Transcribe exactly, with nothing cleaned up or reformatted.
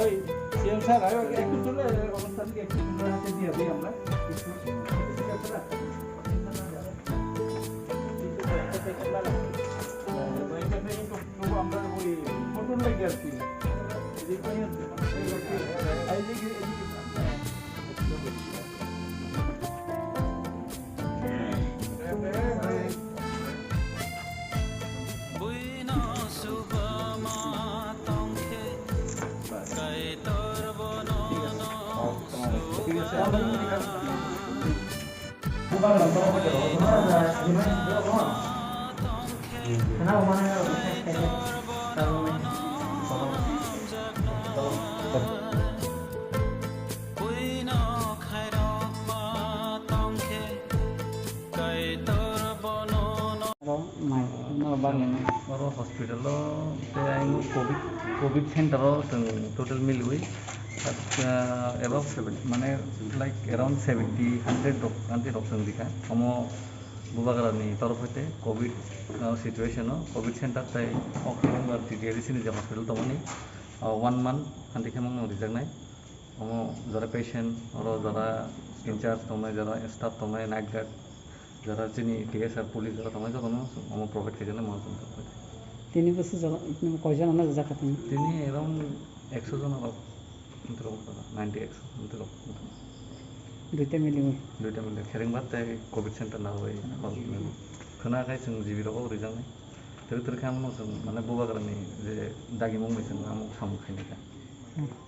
ওই CM sir, আরো একটু তুলে, অনুষ্ঠানকে একটু তুলে হাতে দিয়ে দিই আমরা। একটু, ঠিক আছে না? তবু আমরা ওই ফটো লেগে আর কি। এদিকে, এদিকে, এদিকে। Oro mai, no bangeno. Oro hospital o tei ayang covid, covid center o chwng total miliwi, ah, above seven, mane, like, around seventy, hundred rok, hundred rok chwng rikha. Omo Bubagra ni torof hoite covid, ah, situation o covid center tei o T T A D C ni je hospital tongmani, ah, one month hanti khe mangno rijaknai. Omo jora patient, oro jora in charge tongnai, jora staff tongnai, night guard, jora chini T S R police jora tongnai, jotono omo provide khaijak nai, omo chwng tongnai. Tini bwswk jora, koijon ano rijak kha tini? Tini around ekso jon rok, ninety ekso, ninety rok. Duita miliwi? Duita miliwi, Kherengbar tei covid center narwgwi. Khwna khai chwng G B rogo rijaknai. Twrwk twrwk khe omo chwng, mane, Bubagrani je dagimung bai chwng omo samung khainai kha. Hmm.